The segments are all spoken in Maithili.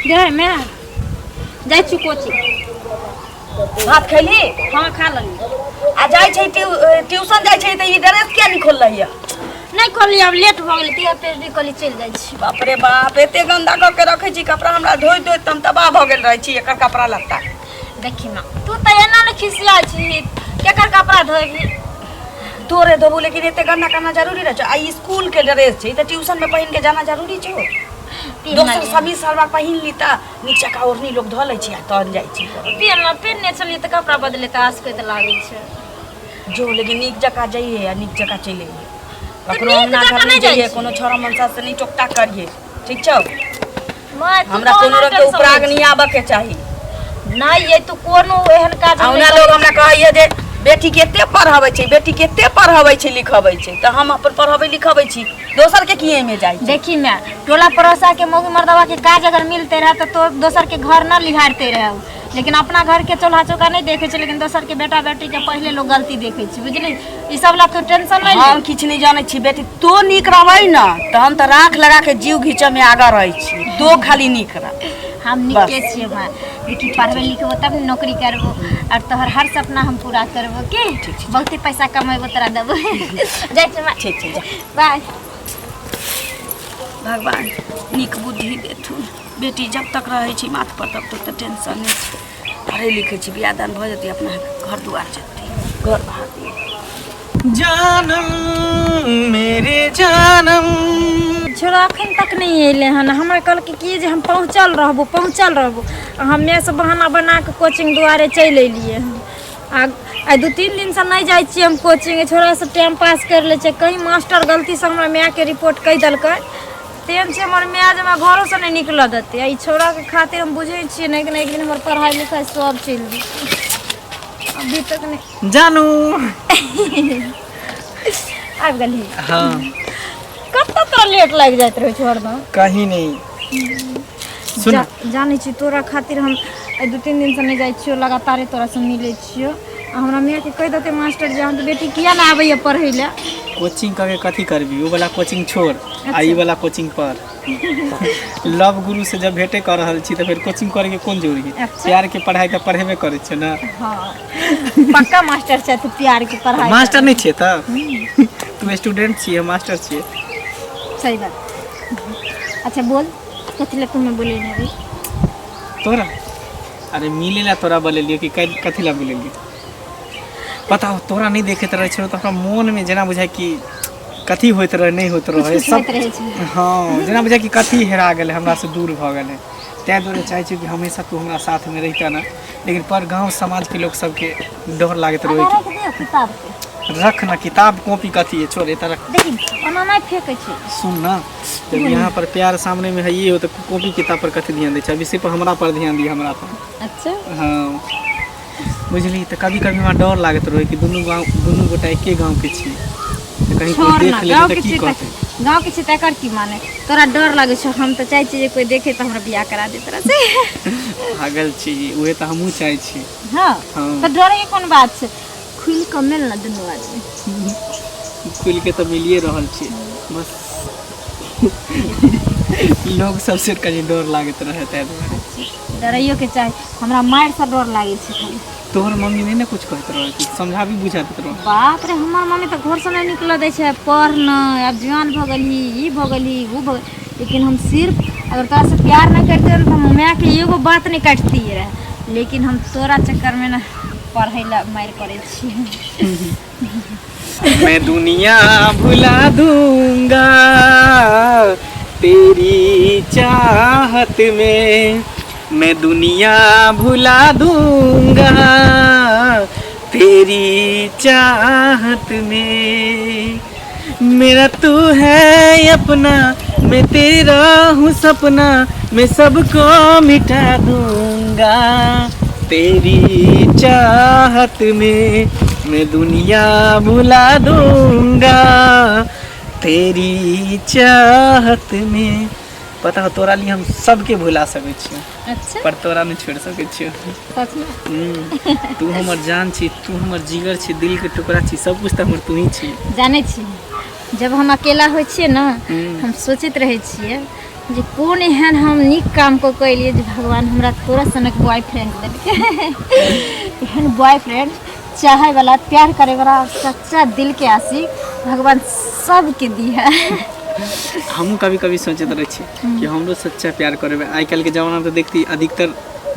गै माय, जाइ छी कोचिंग। भात खैली? हाँ, खा लेली। आ जाइ छै ट्यूशन जाइ छै तऽ ई ड्रेस किया नहीं खोललही है? नहि खोलली, आब लेट भऽ गेलै, तैयार पेर नहि कहली, चलि जाइ छी। बाप रे बाप, एते गंदा कऽ के रखै छी कपड़ा, हमरा धोइत धोइत हम तबाह भऽ गेल रहै छी एकर कपड़ा लत्ता। देखी माँ, तू तऽ एना ने खिसिया छी, केकर कपड़ा धोबी? तोरे धोबू, लेकिन एते गंदा करना जरूरी रहै छै? आ ई स्कूल के ड्रेस छै, ई तऽ ट्यूशन में पहिन के जाना जरूरी छै। दोसर समीज सलवार पहिन ली तऽ नीचा का ओढ़नी लोग धऽ लै छै आ तहन जाइ छै। पेन पेनने छलियै तऽ कपड़ा बदले तऽ आसकैत लागै छै। जो, लेकिन नीक जकाँ जइहे आ नीक जकाँ चलि अइहे। ककरो नीक अंगना जकाँ घर नहि नहि जाइ जइहे, छी। कोनो छौड़ा मनसा से नहि टोकटा करिहे, ठीक छौ? माय, तू हमरा तऽ कोनो ओना रंग के टेंशन उपराग लै नहि छी। आबऽ के चाही। नहि ये, तू कोनो एहन काज आ हम ओना नहि लोग करै हमरा कहैया जे बेटी कते पढ़ाबै छै, बेटी कते पढ़ाबै छै लिखबै छै, तऽ हम अपन पढ़ाबै लिखबै छी, दोसर के किए में जाइ छै? देखी मैं, टोला पड़ोसा के मौगी मर्दवा के काज अगर मिलते रहे तो दोसर के घर न लिहारते रहे, लेकिन अपना घर के चूल्हा चौका नहीं देखे छै, लेकिन दोसर के बेटा बेटी के पहले लोग गलती देखे छै, बुझली? ई सब ला तू टेंशन नहीं ले। हम किछु नहि जानै छी बेटी, तो नीक रहबै ने तऽ हम तऽ राख लगा के जीव घीचऽ में आगा रहै छी, तो खाली नीक रह। हम नीके छियै माँ। देखी, पढ़बे लिखबो तब ने नौकरी करबो और तोहर हर सपना हम पूरा करबो के बहुते पैसा कमेबो, तोरा देबो। जाइ छी माँ। ठीक छै, जा। बाय। भगवान नीक बुद्धि देथुन। बेटी जब तक रहै छै माथ पर तब तक तऽ टेंशन नहि छै। पढ़ै लिखै छै, बियाह दान भऽ जेतै, अपना घर दुआर जेतै, घर बाहर। जानम मेरे जानम। छोड़ा अखन तक नहि अयलै हन। हमरा कहलकै कि जे हम पहुँचल रहबो, पहुँचल रहबो। आ हमे सब बहाना बना कऽ कोचिंग दुआरे चलि अयलियै हन। आ आइ 2-3 दिनसँ नहि जाइ छियै हम कोचिंग। छोड़ा सब टाइम पास करि लै छै। कहीं मास्टर गलतीसँ हमरा मायके रिपोर्ट कहि देलकै, तेहन छै हमर माय जे हमरा घरोसँ नहि निकलऽ देतै। आ ई छौड़ाके खातिर हम बुझै छियै ने कि एक दिन हमर पढ़ाइ लिखाइ सब चलि जेतै। अभी तक नहि। जानू। आबि गेलही? हाँ। कतऽ तोरा लेट लागि जाइत रहै छौ हरदम? कहीं नहीं, सुन। जानै छी, तोरा खातिर हम आइ 2-3 दिनसँ नहि जाइ छियौ, लगातारे तोरासँ मिलै छियौ। आ हमरा मायके कहि देतै मास्टर जे अहाँके बेटी किया नहि आबैए पढ़ै लए। कोचिंग करके कथी करबी? ओ वाला कोचिंग छोड़ आ ई वाला कोचिंग पर। लव गुरु से जब भेटे कर रहल छी तऽ फेर कोचिंग करे के कोन जरूरी है? प्यार के पढ़ाई तऽ पढ़ेबे करै छै ने। हाँ, पक्का मास्टर छै तू प्यार के पढ़ाई। मास्टर नहीं छियै तऽ तू स्टूडेंट छियै, मास्टर छियै। सही बात। अच्छा बोल, कथी लए तू बोले नहीं? तोरा अरे मिले ला तोरा बोलेलियो कि कथी ला बोलेलियो बताओ। तोरा नहीं देखैत रहै छौ तऽ हमरा मोनमे जेना बुझाइ कि कथी होइत रहै, नहि होइत रहै। कुछ सब होइत रहै छै। हँ, जेना बुझाइ कि कथी हेरा गेलै, हमरा से दूर भऽ गेलै। ताहि दुआरे चाहै छी कि हमेशा तू हमरा साथमे रहितऽ ने, लेकिन पर गाँव समाजके लोक सबके डर लागैत रहै। रख दियौ किताब के। रख ना किताब कॉपी, कथी है, छोड़, एतऽ रख। देखी, ओना नहि फेकै छै। सुन ना, जब यहाँ पर प्यार सामने में है ये हो तो कॉपी किताब पर कथी ध्यान दै छै? अभी सिर्फ हमरा पर ध्यान दिअ, हमरा पर। अच्छा। हाँ, बुझली? तऽ कभी कभी हमरा डर लागैत रहै कि दुनू गाँव, दुनू गोटा एके गाँव के छी तऽ कहीं कोई छोड़ देख ना लेतै गाँव तऽ के की छी तऽ कहतै? गाँव के छी तऽ एकर की माने? तोरा डर लागै छौ, हम तऽ चाहै छी जे कोई देखे तऽ हमरा बियाह करा दे तोरा से। पागल छी, उहे तऽ हमहूँ चाहै छी। हाँ। हाँ। तऽ डरे के कोन बात छै? खुलि कऽ मिल ना दुनू आदमी। खुलि के तऽ मिलिए रहल छी, बस लोग सबसे कनि डर लागैत रहै ताहि दुआरे। डरैयो के चाही। हमरा मारि से डर लागै छै खाली। तोहर मम्मी नहि ने कुछ कहैत रहै कि समझाबी बुझाबैत रहै? बाप रे, हमर मम्मी तऽ घरसँ नहि निकलऽ दै छै। पढ़ नहि, आब जुआन भऽ गेलही, ई भऽ गेलही, ओ भऽ गेल। लेकिन हम सिर्फ अगर तोरासँ प्यार नहि करितियै तऽ हम मायके एगो बात नहि काटतियै रहए, लेकिन हम तोरा चक्करमे ने पढ़ै लए मारि करै छियै। मैं दुनिया भुला दूंगा तेरी चाहत में, मैं दुनिया भुला दूंगा तेरी चाहत में। मेरा तू है अपना, मैं तेरा हूँ सपना, मैं सबको मिटा दूंगा तेरी चाहत में। मैं दुनिया भुला दूंगा तेरी चाहत में। पता हो, तोरा लिए हम सबके भुला सकै छियै। अच्छा। पर तोरा नहि छोड़ि सकै छियै। सचमे? तू हमर जान छी, तू हमर जिगर छी, दिल के टुकड़ा छी, सब कुछ तऽ हमर तू ही छी। जानै छी। जब हम अकेला होइ छियै ने, हम सोचैत रहै छियै जे कोन एहन हम नीक काम कऽ के एलियै जे भगवान हमरा तोरा सनक बॉयफ्रेंड देलकै। एहन बॉयफ्रेंड, चाहे वाला, प्यार करे वाला और सच्चा दिल के आशिक भगवान सबके दी है। हमहूँ कभी कभी सोचैत रहै छी कि हमरो सच्चा प्यार करेबै। आइ काल्हिके जमानामे तऽ देखती अधिकतर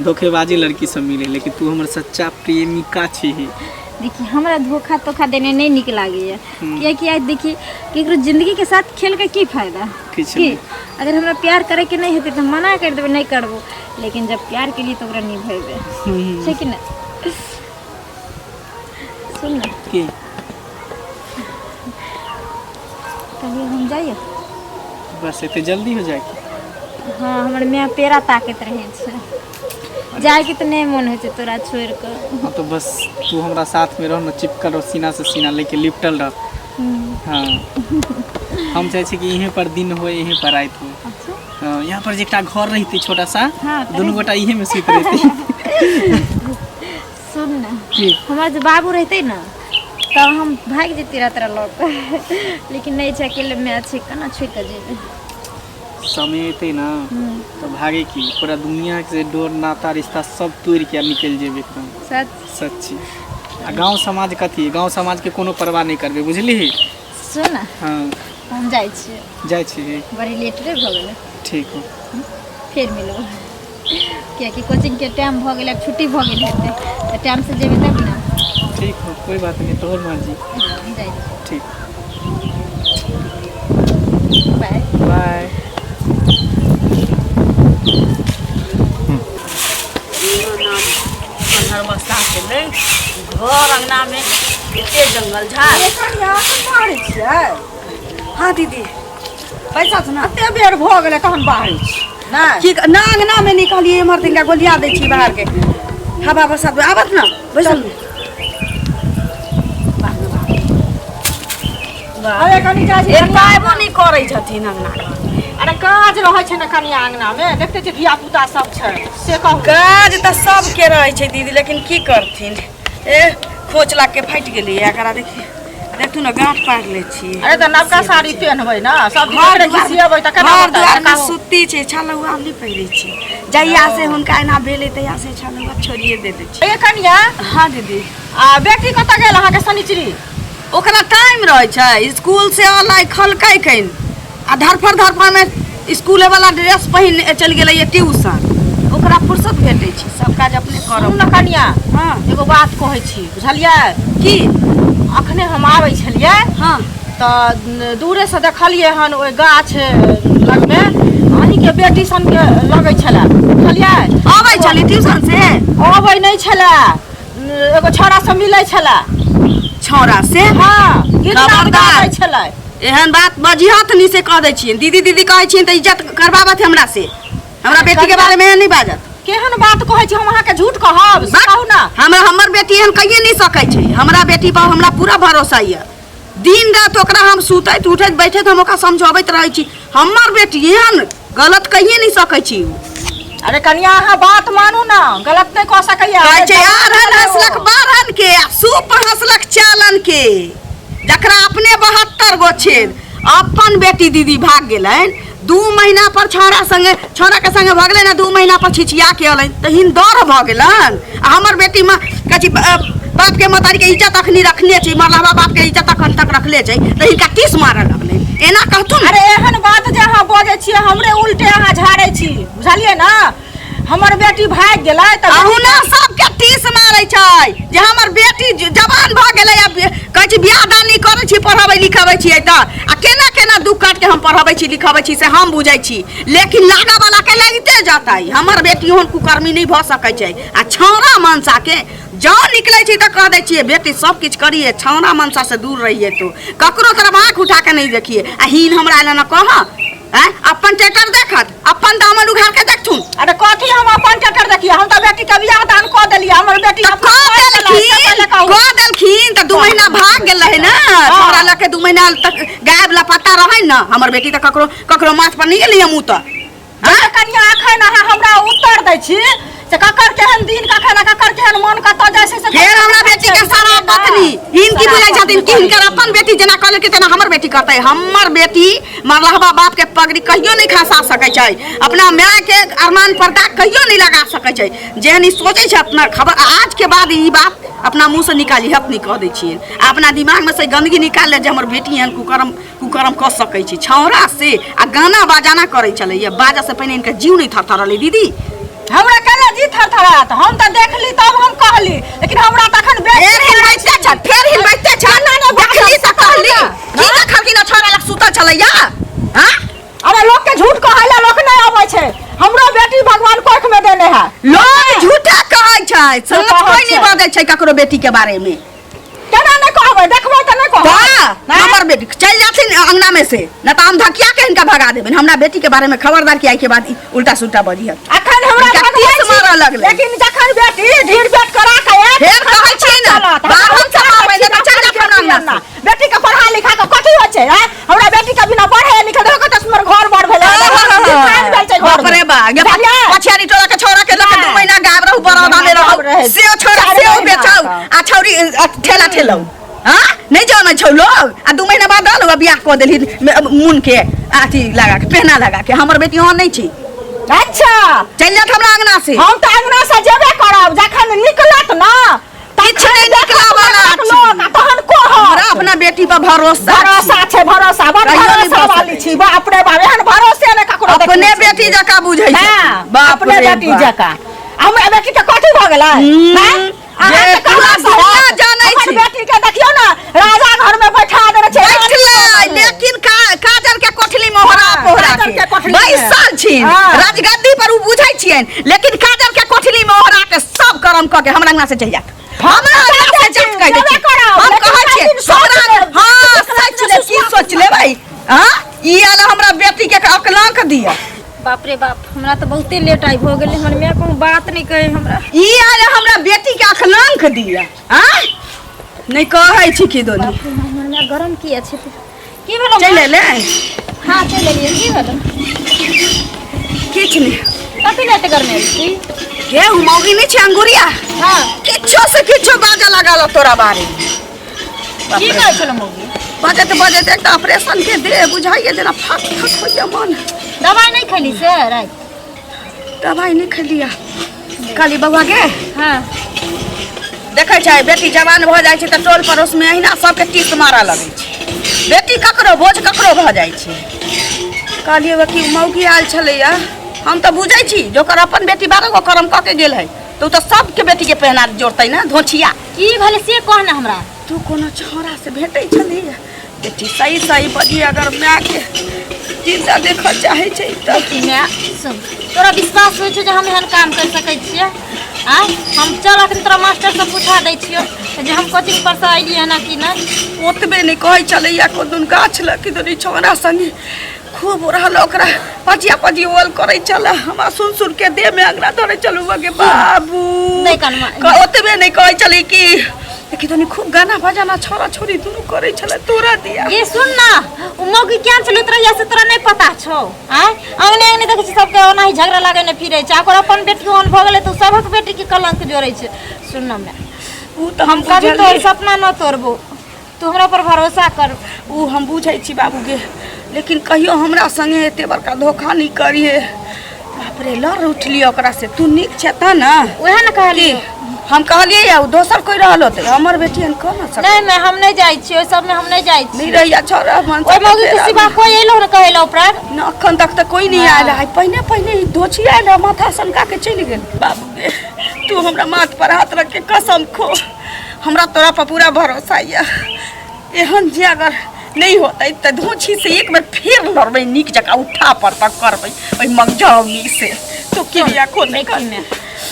धोखेबाजी लड़की सब मिले, लेकिन तू हमर सच्चा प्रेमिका छी। देखी, हमरा धोखा तोखा देने नहीं निक लागैया, कियाकि आइ देखी केकरो जिंदगी के साथ खेल के की फायदा? किछु की नहि। अगर हमरा प्यार करे के नहीं हेतै तऽ मना कर देबै, नहीं करबो, लेकिन जब प्यार के लिए तो ओकरा निभेबै छै कि नहीं? सुन ना। की? कहियो हम जाइए? बस एते जल्दी हो जाए? हाँ, हमर माय पेड़ा ताकैत रहै छै। जायके तऽ नहि मोन होइ छै तोरा छोड़ि कऽ। हाँ, तो बस तू हमरा साथ में रह न, चिपकल रह, सीना से सीना लेके लिपटल रह। हाँ, हम चाहे छी कि यहीं पर दिन हो, यहीं पर रात हो। अच्छा। हाँ, यहाँ पर जे एकटा घर रहती छोटा सा, हाँ, दुनू गोटा इहे में सुति रहती। सुन ना। की? हमर जे बाबू रहतै ने तब हम भागि जैती रात लऽ कऽ, लेकिन नहि छै, अकेले माय छै, केना छोड़ि कऽ जेबै? समय एतै ना तो भागे की, पूरा दुनिया के डोर नाता रिश्ता सब तोड़ के निकलि जेबै एकदम। सच? सच्ची। आ गाँव समाज कथी, गाँव समाज के कोनो परवाह नहि करबै, बुझलिही? सुन ना। हाँ। हम जाइ छियै। जाइ छी? बड़ी लेट रे भऽ गेलै। ठीक हो। फेर मिलबै, कियाकि कोचिंगके टाइम भऽ गेलै, आब छुट्टी भऽ गेल हेतै तऽ टाइमसँ जेबै तब ने। ठीक हो, कोई बात नहीं, तोहर मर्जी। हम जाइ छी। ठीक। बाय। बाय। अन्हर बस्ता छलै घर अंगनामे, एते जंगल झाड़। बाहरै छियै? हाँ दीदी, पैसा छै ने। एते बेर भऽ गेलै तहन बाहरै छी नहि? की ना, अंगनामे निकलियै, एम्हर तनिका गोलिया दै छी, बाहरके हवा बसात आबत ने। बैसल। अरे कनि जाइ छी। एकटा आबो नहि करै छथिन अंगना। अरे काज रहै छै ने कनिया अंगनामे, देखते छियै धिया पुता सब छै, से कहू। काज तऽ सबके रहै छै दीदी, लेकिन की करथिन? ए खोच लाग के फाटि गेलै। एकरा देखी, देखू ने, गाँठ पारि लै छियै। अरे तऽ नवका साड़ी पेन्हबै ने सब दिन, घर एकरे दुआर घिसियेबै तऽ केना घर होतै? दुआरमे कहू। सुती छै, छलौआ नहि पहिरै छै। जहिया से हुनका एना भेलै तहिया से छलौआ छोड़िए देने छै। ए कनिया। हाँ दीदी। आ बेटी कतऽ गेल अहाँके शनिचरी? ओकरा टाइम रहै छै, स्कूल से अलै, खलकै कनि आ धरफड़ धरफड़मे स्कूले वाला ड्रेस पहिन चलि गेलै ट्यूशन। ओकरा फुर्सत भेटै छै? सब काज अपने सुनू करब। ने कनिया। हाँ। एगो बात कहै छी, बुझलियै? की? अखने हम आबै छलियै तऽ दूरेसँ देखलियै हन, ओहि गाछ लगमे अहीँके बेटी सनके लगै छलै, बुझलियै? अबै छलै ट्यूशन से? अबै नहि छलै, एगो छौड़ा से मिलै छलै। छौड़ा से? हाँ, गीत नाद खबरदार। गाबै छलै। एहन बात बजिहत नहीं से कह दै छियनि। दीदी दीदी कहै छियनि तऽ इज्जत करबाबत हमरा से। हमरा बेटी के बारे में एहन नहीं बाजत। केहन बात कहै छी, हम अहाँके झूठ कहब से? कहू ने। हमरा हमर बेटी एहन कहिए नहीं सकै छै। हमरा बेटी पर हमरा पूरा भरोसा यऽ। दिन रात ओकरा हम सुतैत उठैत बैठैत हम ओकरा समझाबैत रहै छी। हमर बेटी एहन गलत कहिए नहीं सकै छी उ। अरे कनिया, अहाँ बात मानू ने, गलत नहि कऽ सकैया। कहै छै आरहन हंसलक बारहन के आ सूप हंसलक चालन के, जकरा अपने 72 गो छेद। अपन बेटी दीदी भाग गेलनि 2 महीना पर छौड़ा संगे, छौड़ा के संगे भगलै ने, 2 महीना पर छिछिया के अलनि तऽ हिन डर भऽ गेलनि। आ हमर बेटी माँ कहै छी बाप के महतारी के इज्जत अखनी रखने छै, मरलहबा बाप के इज्जत अखन तक रखले छै, तऽ हिनका टीस मारऽ लगलै। एना कहथुन। अरे एहन बात जे अहाँ बजै छियै, हमरे उल्टे अहाँ झाड़ै छी, बुझलियै ने? हमर बेटी भागि गेलै तऽ अहुना सबके टीस मारै छै जे हमर बेटी जवान भऽ गेलै आ कहै छी बियाह दान नहि करै छी, पढ़बै लिखबै छियै तऽ आ केना केना दुख काटि के हम पढ़बै छी लिखबै छी से हम बुझै छी, लेकिन लागऽ वाला के लागिते जेतै। हमर बेटी ओहन कुकर्मी नहि भऽ सकै छै। आ छौड़ा मनसा के जँ निकलै छी तऽ कह दै छियै, बेटी सब किछु करिए, छौड़ा मनसा से दूर रहिए, तू ककरो तरफ आँखि उठा के नहि देखिए। आ हीन हमरा एना ने कह। आँय, अपन ट्रैक्टर देखत, अपन दामन उघार के देखथुन। अरे कथी हम अपन ट्रैक्टर देखिए? हम तऽ बेटी के बियाह दान कऽ देलियै, हमर बेटी तऽ अपना कऽ पाइ छलै, से देलखिन पहिले कहू। कऽ देलखिन तऽ 2 महीना भाग गेल रहै ने छौड़ा लऽ के, 2 महीना तक गायब लापता रहै ने। हमर बेटी तऽ ककरो ककरो माथ पर नहि गेलै। हम तऽ हाँ? कनिया अखन अहाँ हमरा उत्तर दै छी से ककर केहन दिन कखन आ ककर केहन मन कतऽ जाइ छै से फेर हमरा बेटी के सारा पत्नी हिन की बुझै छथिन कि हिनकर अपन बेटी जेना कहलकै तेना हमर बेटी करतै हमर बेटी मरलहबा बाप के पगड़ी कहियो नहि खसा सकै छै अपना माय के अरमान पर्दा कहियो नहि लगा सकै छै जेहन ई सोचै छै अपना खबर आज के बाद ई बात अपना मुँह से निकाली हत नहि कह दै छियै आ अपना दिमाग में से गंदगी निकाल ले जे हमर बेटी एहन कुकर्म कुकर्म कऽ सकै छै छौड़ा से आ गाना बजाना करै छलैया बाजा से पहिने इनका जीव नहि थरथरलै दीदी हमरा केना जी थरथरात हम तऽ देखली तब हम कहली लेकिन हमरा तखन फेर हिलबैते छ फेर हिलबैते छ देखली तऽ कहली की देखलखिन आ छौड़ा लग सुतल छलैया हाँ अरे लोक के झूठ कहै ला लोक नहि अबै छै हमरो बेटी भगवान कोख में देने है लोग झूठा कहै छै सच कहै कोई नहीं छै। बजै छै ककरो बेटी के बारे में केना नहि कहबै देखबै तऽ नहि कहबै बा हमर बेटी चल जाथिन अंगना में से न तो हम धकिया के इनका भगा देबेन हमरा बेटी के बारे में खबरदार कि आई के बाद ई उल्टा सुल्टा बजी अखन हमरा इनका भगबै तीस छी, मारऽ लगलै। लेकिन जखन बेटी ढीर बेट करा के आयत, फेर कहै छियै ने, चलत। बाभन सब आबै ने तऽ चलि जात हमरा अंगना से। बेटी के पढ़ा लिखा के कथी होइ छै आँय? हमरा बेटी के बिना पढ़े लिखे देखो कते सुंदर घर बर भेलै दुकान भेल छै घर बाप रे बा गे बुझलियै? पछियारी टोला के छोरा के लके 2 महीना गायब रहू बड़ौदा में गायब रहू रहै। से छोरा चारि से महीना बेचाउ तऽ। आ छौरी ठेला ठेलौ हां नहीं जानै छौ लोग आ 2 महीना बाद आल बियाह कऽ देलही मुन के अथी लगा के पहना लगा के हमर बेटी ओहन नहीं छी अच्छा चलि जात हमरा अंगना से हम तऽ अंगना से जेबे करब जखन निकलत ना किछु नहि निकला वाला लोक आ तहन कहत हमरा अपना बेटी पर भरोसा छी। भरोसा छै भरोसा बड़ कहियो नहि भरोसा भऽ वाली सकै छी बाप रे बाप एहन भरोसे ने ककरो देखने अपने छी। बेटी जकाँ बुझै छै हाँ, बाप अपने रे बेटी बाप। जकाँ हमरा बेटी के कथी भऽ गेलै हम्म, हैं? अहाँ जे तऽ पूरा कहला से दुनिया होत। जानै हमर छी। बेटी के देखियौ ने राजा घर में बैठा देने छै रानी बैठलै घर में। लेकिन काजल के कोठली में होरा हाँ, पोहरा काजल के के कोठली में। बैसल छिन हाँ। राजगद्दी पर उ बुझै छियन लेकिन काजल के कोठली में ओहरा के सब करम क के हमरा अंगना से चलि जात हमरा अंगना से जात कह दै जेबे छी करब, हम लेकिन कहै छियै दिन सोच हमरा लेब। हां सोच ले की सोच लेबै हां ई आल हमरा बेटी के अकलंक दिया बाप रे बाप हमरा तऽ बहुते लेट आइ भऽ गेलै हमर माय कोनो बात नहि कहै हमरा ई आल हमरा बेटी के अकलंक दिया हां नहि कहै छी की दोनी बाप रे हमर माय गरम किया छै की भेलो चलि एलै हाँ चलि एलियै की भेलो किछु नहि कथी लए एते गरमेल छी गे उ मौगी नहि छै अंगुरिया हाँ किछो से किछो बाजऽ लागल तोरा बारे की कहै छलो मौगी बजैत बजैत एकटा ऑपरेशन के देह बुझाइए जेना फक फक होइए मन दवाइ नहि खैली से राति दवाइ नहि खेलिया कहली बौआ गे हाँ देखै छै बेटी जवान भऽ जाइ छै तऽ टोल पड़ोसमे अहिना सबके टीस मारऽ लगै छै बेटी ककरो बोझ ककरो भऽ जाइ छै कहलियै कि मौगी आयल छलैया हम तऽ बुझै छी जे ओकर अपन बेटी 12 गो करम कऽ के गेल है तऽ ओ तऽ सबके बेटीके पहना जोड़तै ने धोछिया की भेलै से कह ने हमरा तू कोनो छौड़ा से भेटै छलैया बेटी सही सही बजी अगर मायके जिंदा देखऽ चाहै छै तऽ देखी माय सुन तोरा विश्वास होइ छौ जे हम एहन काम कर सकै छियै आँय हम चल अखन तोरा मास्टरसँ पूछा दै छियौ जे हम कोचिंग पर से अयलियै हन कि नहि ओतबे नहि कहै छलैया कोन गाछ लग कि दुनू छौड़ा संगे खूब रहल ओकरा पजिया पजी ओल करै छल हमरा सुन सुन के देह में अंगना धरे चलू गे बाबू नहि कनमा। ओतबे नहि कहै छलै कि देखी तनी खूब गाना बजाना छोरा छोरी दुनू करै छलै तोरा दिया ये सुन ना उ मौगी केहन छलै तोरा या से तोरा नहि पता छौ आँय अंगने अंगने देखै छी सबके ओनाही झगड़ा लगेने फिरै छै आ ओकर अपन बेटी ओहन भऽ गेलै तऽ सभक बेटीके कलंक जोड़ै छै सुन ना माय उ तऽ हम कभी बुझलियै तोहर सपना न तोड़बो तू हमरा पर भरोसा कर उ हम बुझै छी बाबू गे लेकिन कहियो हमरा संगे एते बड़का धोखा नहि करिहे बाप रे लड़ उठलियै ओकरा से तू नीक छै तऽ ने उएह ने की कहलियै हम कहलियै या उ दोसर कोई रहल होतै हमर बेटी एहन कऽ न सकै नहीं मैं हम नहीं जाइ छियै ओहि सबमे हम नहीं जाइ नहीं छियै रहिया छोरा मन ओहि मौगी के सिवा कोई एलो ने कहै लए उपराग न अखन तक तऽ कोई नहीं आयल है पहिने पहिने ई दोछी आयल है माथा सनका के चलि गेल बाबू गे तू हमरा माथ पर हाथ रख के कसम खो हमरा तोरा पर पूरा भरोसा यऽ एहन जे अगर नहीं होतै तऽ धोछी से एक बेर फेर लड़बै नीक जकाँ उठा पर तक करबै ओहि मगजौनी से तू क्रिया को नहीं कर देखी मैं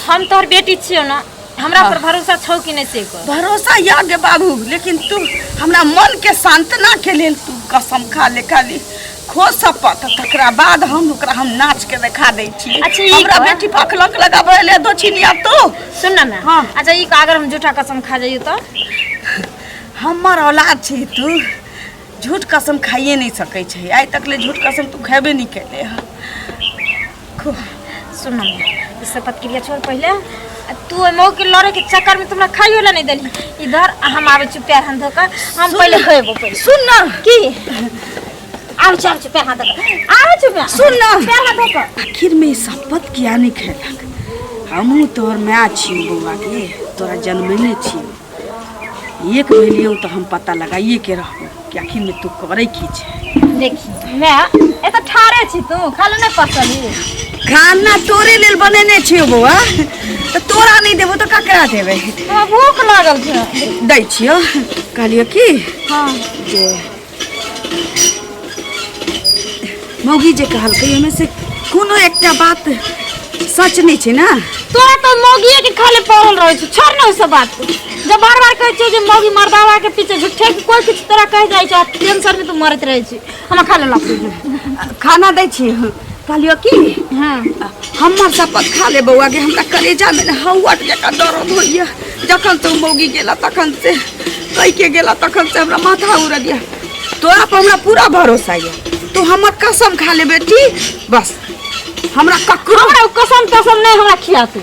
हम तोहर बेटी छियौ ना हमरा पर भरोसा छौ कि नहीं से कह भरोसा या गे बाबू लेकिन तू हमरा मन के सांत्वना के लेल तू कसम खा ले खाली खो शपथ तकरा बाद हम ओकरा हम नाच के देखा दै छी अच्छा, ई हमरा कह। बेटी पखलक लगाबै ले दोछिनिया तू सुन ना मैं हाँ। अच्छा ई अगर हम झूठा कसम खा जाइयो तो हमर औलाद छी तू झूठ कसम खाइए नहीं सकै छै आइ तक ले झूठ कसम तू खेबे नहीं केले हँ खो सुन ई शपथ क्रिया छोड़ पहिले आ तू ओहि मऊ के लड़े के चक्कर में तुमरा खाइयो ला नहीं देली इधर आ हम आवे छी पैर हाथ धोकर हम पहिले खेबो पहिले। सुन ना। की आवे छी, आवे छी पैर हाथ धोकर, आवे छी पैर। सुन ना। पैर हाथ धोकर। आखिर में ई शपथ किया नहीं खेलक? हमहूँ तोहर माय छी बौआ के, तोरा जन्मेने छी। एक भेलियौ तऽ हम पता लगाइए के रहबो कि आखिर में तू करै की छै। देखी मैं ए तऽ ठाड़े छी, तू खाली नहीं पसली। खाना तोरे लेल बनेने छियौ बौआ, तऽ तोरा नहि देबो तऽ ककरा देबै? हमरा भूख लागल छै। दै छियौ। कहलियौ की हाँ जे मौगी जे कहलकै ओहिमे से कोनो एकटा बात सच नहि छै ने? तोरा तो मौगिए के खाली पड़ल रहै छै। छोड़ ना सब बात। जब बार बार कहै छियौ जे मौगी मर्दावा के पीछे झूठे के कोई किछु तोरा कहि जाइ छै, टेंशन में तू मरैत रहै छी। हमरा खा लेला। खाना दै छी। कहलियौ की हाँ हमर शपथ खा ले बौआ के, हमरा कलेजा में ने हौअट जकाँ दर्द होइया। जखन से मौगी गेला तखन से कहि के गेला तखन से हमरा माथा उड़ल यऽ। तोरा पर हमरा पूरा भरोसा यऽ, तू हमर कसम खा ले बेटी, बस हमरा ककरो हमरा कसम तसम नहीं हमरा खिया तू।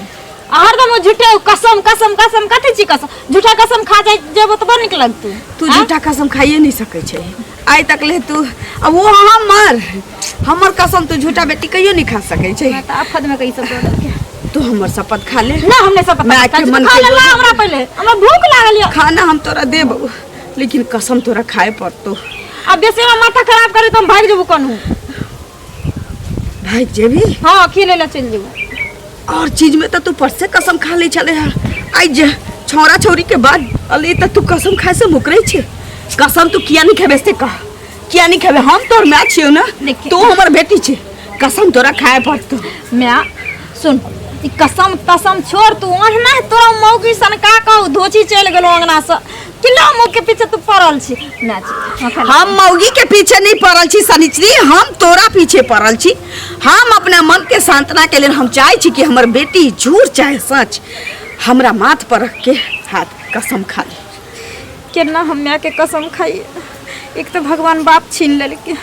आ हरदम ओ झूठे ओ कसम कसम कसम कथी छी कसम? झूठा कसम खा जाय जेबो तऽ बड़ नीक लगतौ। तू झूठा कसम खाइए नहीं सकै छै आइ तक ले तू। आ वो हमर हमर कसम तू झूठा बेटी कहियो नहीं खा सकै छै। तऽ आफत में कई सब दऽ देलकै। तू हमर शपथ खा ले ना, हमने शपथ माय के खाइ छी। मन खा के लेला बोझ। हमरा पहिले हमरा भूख लागल यऽ। खाना हम तोरा देबौ, लेकिन कसम तोरा खाए पड़तौ। आ बेसी हमरा माथा खराब करे तऽ हम भागि जेबो कनहु। भागि जेबही? हाँ, खिले ला चलि जेबो। और चीज में तऽ तू पर से कसम खा लै छले हँ, आइ जे छौड़ा छौड़ी के बाद अली तऽ तू कसम खाए से मुकरै छै। कसम तू किया नहीं खेबे से कह, किया नहीं खेबे? हम तोर माय छियौ ने। देखी। तू हमर बेटी छै, कसम तोरा खाए पड़तौ। माय सुन, ई कसम तसम छोड़, तू ओहना तोरा मौगी सन का कहू धोची चलि गेलो अंगना से किलो मौग के पीछे तू पड़ल छी। माय छी, हम खाली- हम मौगी के पीछे नहीं पड़ल छी सनिचरी, हम तोरा पीछे पड़ल छी। हम अपना मन के सांत्वना के लेल हम चाहै छी कि हमर बेटी झूठ चाहे सच हमरा माथ पर रख के हाथ कसम खा ले। केना हम माय के कसम खाइए? एक तो भगवान बाप छीन लेलकै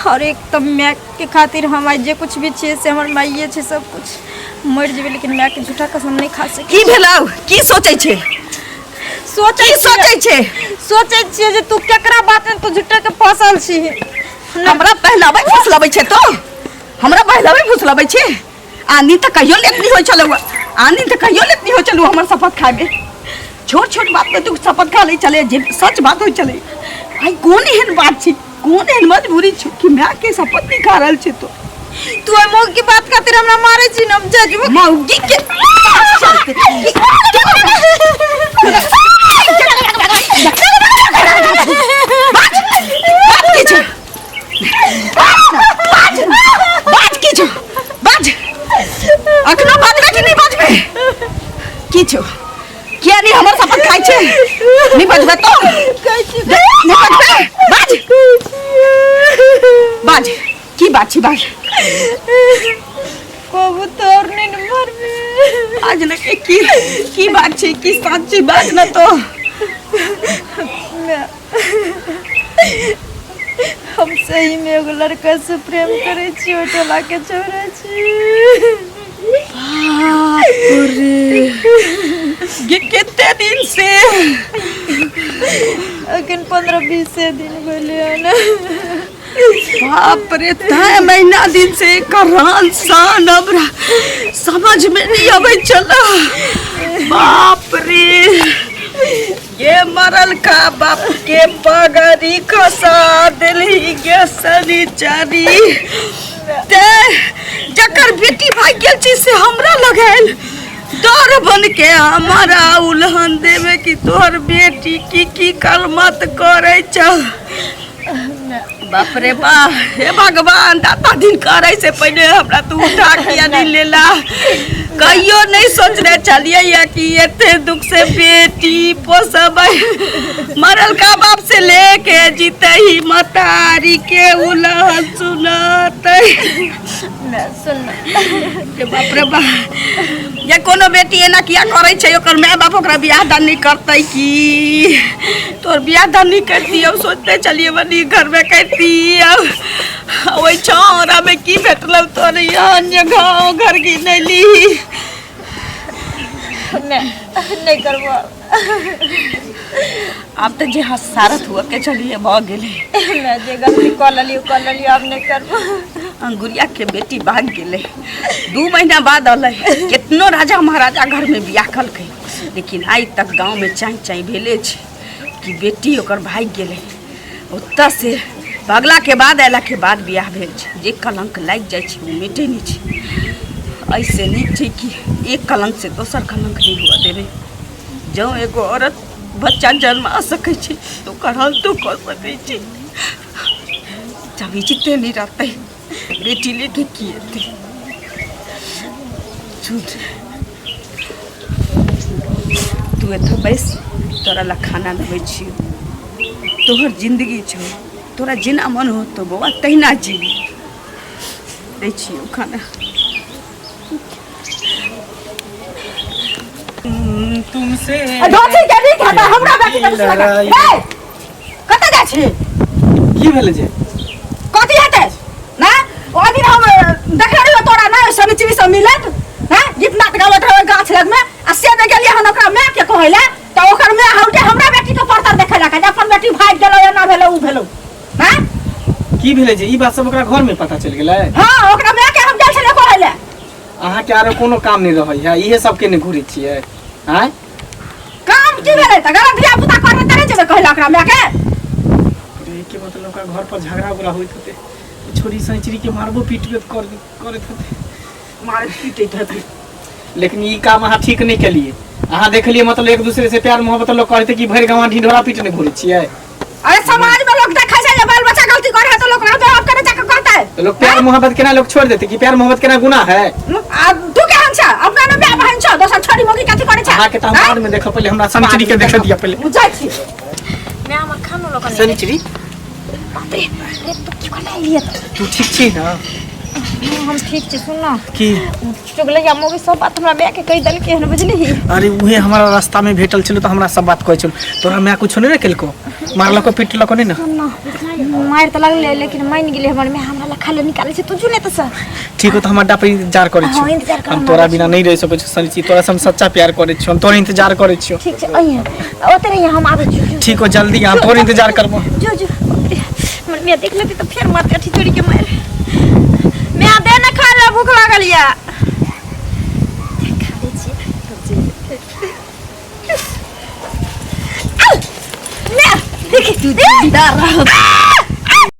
और एक तो माय के खातिर हम आइ जे कुछ भी छियै से हमर माइए छै सब कुछ। मरि जेबै लेकिन माय के झूठा कसम नहीं खा सकै। की भेलौ? की सोचै छै? सोचै की सोचै छै? सोचै छियै जे तू केकरा बात में तू झूठे के फसल छी। हमरा पहलाबै फुसलाबै छै तो, हमरा पहलाबै फुसलाबै छै। आनी तऽ कहियो लेट नहीं होइ छलौ, आनी तऽ कहियो लेट नहीं होइ छलौ हमर शपथ खाबे। छोट छोट बात में तू शपथ खा लै छले, जे सच बात होइ छलै। आइ कोन एहन बात छै, कोन एहन मजबूरी छै कि माय के शपथ नहीं खा रहल छै तो? तू ओहि मौगी के बात खातिर हमरा मारै छी न, हम जजबो मौगी के बात की छै? बाज, बाज, की छौ? बाज, अखनो बाजबे कि नहीं बाजबे? की छौ? किया नहीं हमर शपथ खाइ छै? नहीं बाजबे तो नहीं बाजबे? बाज, बाज, की बात छै? बाज। कबू तोर नहीं न मरबे। बाज न के की की बात छै, की सच छै? बाज न तो। हम सही में एगो लड़का से प्रेम करै छी, ओहि टोला के छौड़ा छी। बाप रे, ये कते दिन से? अखन 15-20 दिन भेलै हन। बाप रे, तै महीना दिन से एकर रहन सहन हमरा समझ में नहीं अबै छला। बाप रे, ये मरल का बाप के पगड़ी खसा देलही गे शनिचरी। ते जकर बेटी भागि गेल छी से हमरा लगायल डर बन के हमारा उलहन देवे कि तोहर बेटी की की कलमत करै छौ। बाप रे बा, हे भगवान, दाता दिन करे से पहले हमरा तू उठा किया नहीं लेला? कहियो नहीं सोचने चलिए या कि एते दुख से बेटी पोसबै। मरल का बाप से लेके जीते ही मतारी के उलहन सुनतै। सुन रे बाप रे बा, या कोनो बेटी एना किया करै छै? ओकर माय बाप ओकरा बियाह दान नहीं करतै की? तोर बियाह दान नहीं करती, अब सोचते चलिए बनी घर में करती। अब ओहि छौड़ा तोरा में की भेटलौ तोरे यहाँ जे गाँव घर गिनैली नहि करबो। आब तऽ जे हसारत हुआ के चलिए भऽ गेलै। मैं जे गलती कऽ लेलियै कऽ लेलियै, आब नहि करबो। अंगुरिया के बेटी भाग गेलै, 2 महीना बाद अलै। कितनो राजा महाराजा घर में बियाह कलकै, लेकिन आइ तक गाँव में चाँइ चाँइ भेले छै कि बेटी ओकर भागि गेलै। ओतऽ से भगला के बाद अयला के बाद बियाह भेल छै। जे कलंक लागि जाइ छै ओ मिटै नहि छै। एहिसँ नीक छै कि एक कलंक से दोसर कलंक नहि हुअ देबै। जँ एगो औरत बच्चा जन्मा सकै छै तऽ ओकर अंतो कऽ सकै छै। जब इज्जते नहि रहतै बेटी लेके की एतै? झूठ। तू एतऽ बैस, तोरा लए खाना देबै छियौ। तोहर जिन्दगी छौ, तोरा जेना मन होतौ बौआ तहिना जीबी। दै छियौ खाना। तुमसे धोती के नीक हेतै हमरा बेटी के दुश्मन। हे, कतऽ जाइ छी? की भेलै जे कथी हेतै ना? ओहि दिन हम देखने रहियो तोरा ना शनिचरी सब मिलत हैं, गीत नाद गाबैत रहे गाछ लग में, आ से नहि गेलियै हन ओकरा माय के कहै लए तऽ ओकर माय हौटे हमरा बेटी के परतर देखै लए जे अपन बेटी भागि गेलौ, एना भेलौ उ भेलौ। हैं, की भेलै जे ई बात सब ओकरा घर में पता चलि गेलै? हाँ, ओकरा माय के हम गेल छलियै कहै लए। अहाँके आरो कोनो काम नहि रहै है, इहे सबके ने घुरै छियै? आँय, काम की भेलै तऽ गलत धिया पुता करने तऽ नहि जेबै कहै लए ओकरा माय के? अरे के मतलब ओकरा घर पर झगड़ा उगड़ा होइत होतै, छोरी सैचरी के मारबो पीटबे करैत होतै। मारैत पीटैत हेतै। लेकिन ई काम अहाँ ठीक नहि केलियै। अहाँ देखलियै मतलब एक दूसरे से प्यार मोहब्बत लोग करैत कि भरि गाँव ढिंढोरा पीटने घुरै छियै? अरे समाज में लोग देखै छै जे बाल बच्चा गलती करे है तो लोग रहते आप केना जाके कहतै? तो लोग प्यार मोहब्बत केना लोग छोड़ देते कि प्यार मोहब्बत केना गुनाह है? आ तू केहन छ? अपना ने माय बहन छ, दोसर छोरी मोगी कथी करै छ? अहाँ के तऽ हम बाद में देखब, पहिले हमरा शनिचरी के देख दिअ पहिले। बुझै छी। मैं हमर खानो लऽ कऽ नहि। शनिचरी, बाप रे रे, तू की कऽ लिए? तू ठीक छी ना? हम ठीक छी। सुन ना। की? चुगलैया मौगी सब बात हमरा माय के कहि देलकै हन, बुझलिही? अरे उहे हमारा रास्ता में भेटल छलो तऽ हमरा सब बात कहै छल। तोरा माय कुछो नहि ने केलको? मारलको पिटलको नहि ने? ना, मारि तऽ लगलै लेकिन मानि गेलै हमर माय। हमरा लए खाले निकालै छै। तू जो ने तऽ सर। ठीक हो, तऽ हम अड्डा पर इंतजार करै हाँ, इंतजार छी। कर, हम हम तोरा आबै बिना नहीं रह सकै छी शनिचरी, तोरा से हम सच्चा प्यार करै छी, हम तोरे इंतजार करै छियो। ठीक छै, अइहे ओते रहिए, हम आबै छी। जो। ठीक हो, जल्दी, हम तोरे इंतजार करबो। जो जो। बाप रे, हमर माय देख लेती तऽ फेर मारतै अठी चोरी के मारि। माय, दे ने खाय लए, भूख लागल या। खा लै छियै तब जेबै। आउ, माय देखी। तू जिंदा रह।